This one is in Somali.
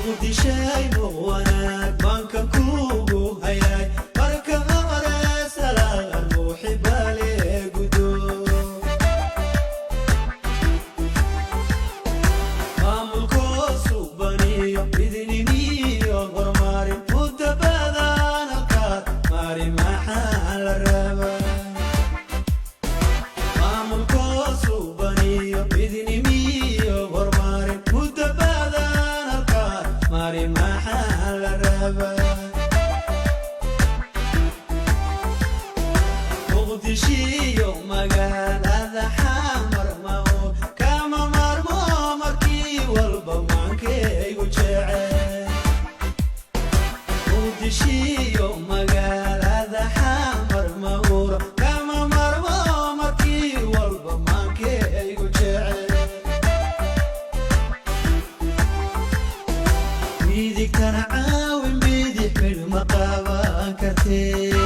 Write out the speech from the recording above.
Muqdishay wanaag maanka kuugu hayaay. Marka hore salaan muxibale gudo. Maamulkoosu baniyo idinimiyo horumarin muddo badan halkaad mari maxaa la rabaa? Maamulkoosu baniyo idinimiyo horumarin muddo badan halkaad mari maxaa la rabaa? Muqdishiyo magaalada Xamar maho kama maarmo, markii walba maankaygu jecel. Muqdishiyo magaalada Xamar mahuro kama maarmo, markii walba maankaygu jecel. Midigtana caawin, bidix midh ma qaban kartee.